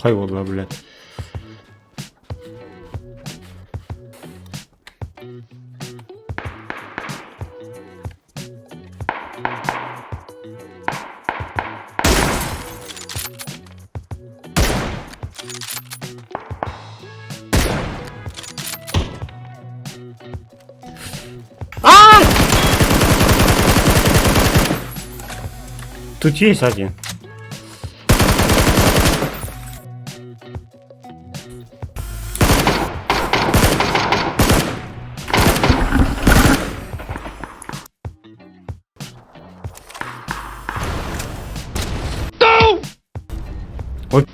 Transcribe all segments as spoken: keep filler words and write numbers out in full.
Hay Allah, блядь. А! Тут есть один. Oy.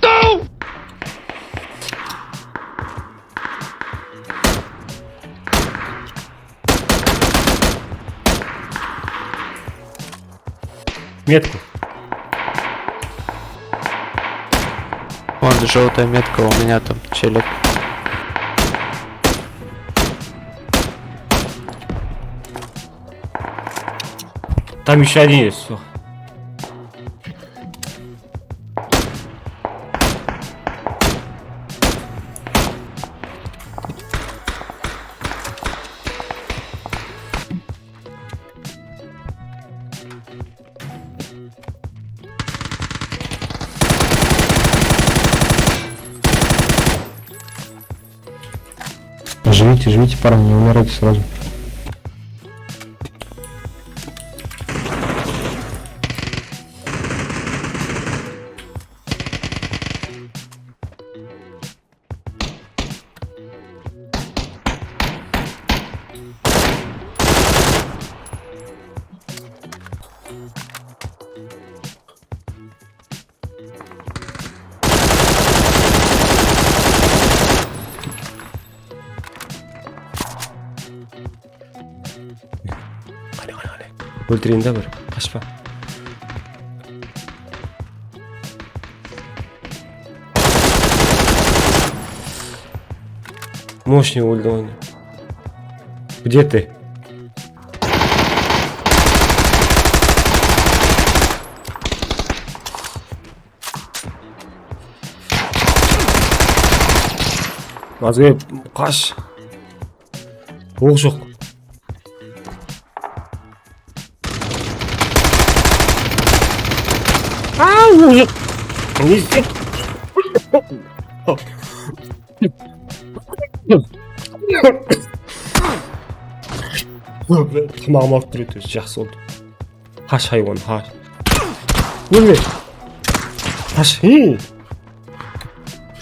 Метку. Вон желтая метка, у меня там челик. Там ещё один есть, всё. Живите, живите, парни, не умирайте сразу. Qáne, qáne, qáne. Óltireyin da bir, qashpa. Moshniy óldi ǵoy. Где ты? Mazgay, qash. Oq joq. Aa, oq joq. Ne isteyim? Tabaǵım awırıp tur edi, jaqsı boldı. Qash, haywan, qash. Ólme. Qash, hey.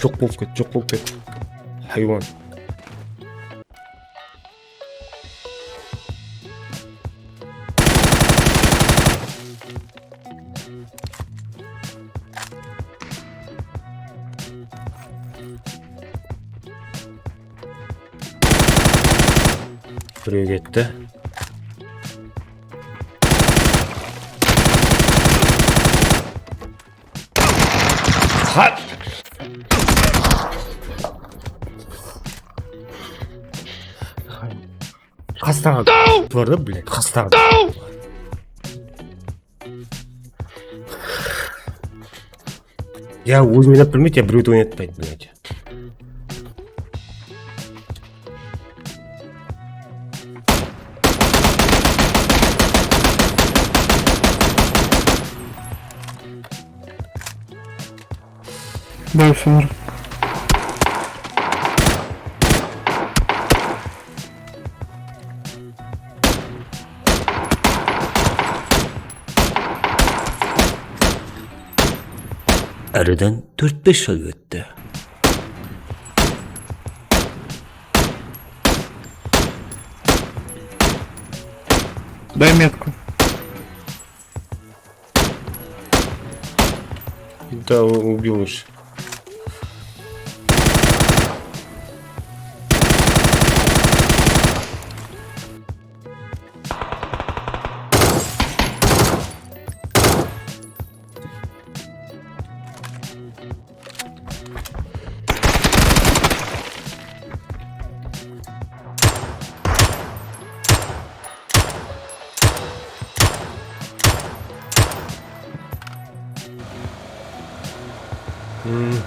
Joq bolıp ket, joq bolıp ket. Haywan. Birew ketti. Ha! Qastaǵan. Bar da, блядь, qastaǵan. Ya, ózi oynap bilmeydi, ya birewdi oynatpaydı, блядь. Dál sınır. Aradan tórt-bes jıl ótti. Дай метку. Да, у-, убил уже.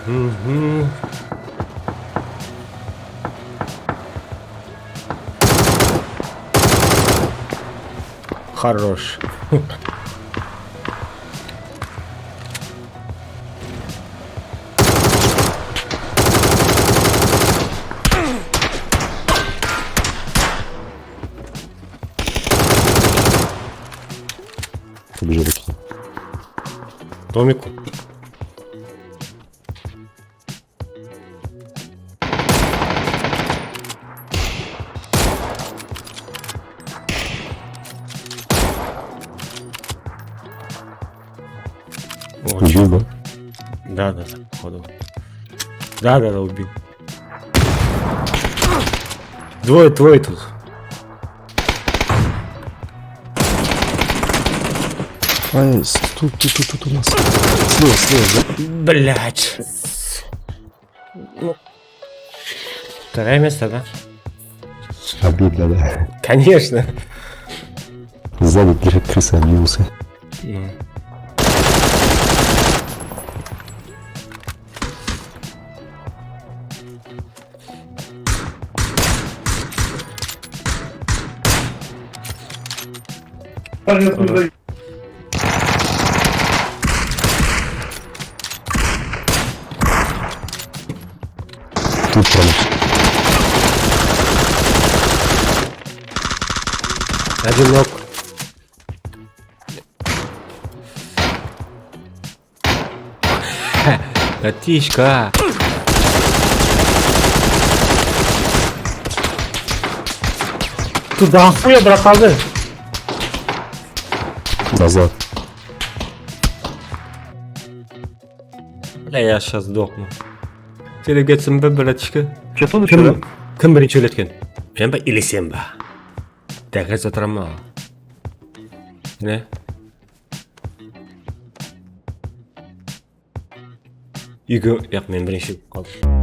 Mhm. Хорош. Побежали. Домик. О, убил, да? Да, да, да, походу. Да, да, да, убил. Двое, двое тут. Ай, тут, тут, тут, тут у нас. Слева, слева, да? Блять. Ну, второе место, да? Обидно, да? Конечно. Сзади, держит, крыса обиделся. Ну. Тут прям. Один нок. Братишка. Тут дохуя, брат, házir. Назад. Бля, я щас сдохну. Sen de ketsin be, bratishka. Kim, kim birinshi óletken? Men ba ili sen ba? Daqız otıraman. Ne? Úyge, yaq, men birinshi bolıp qaldım.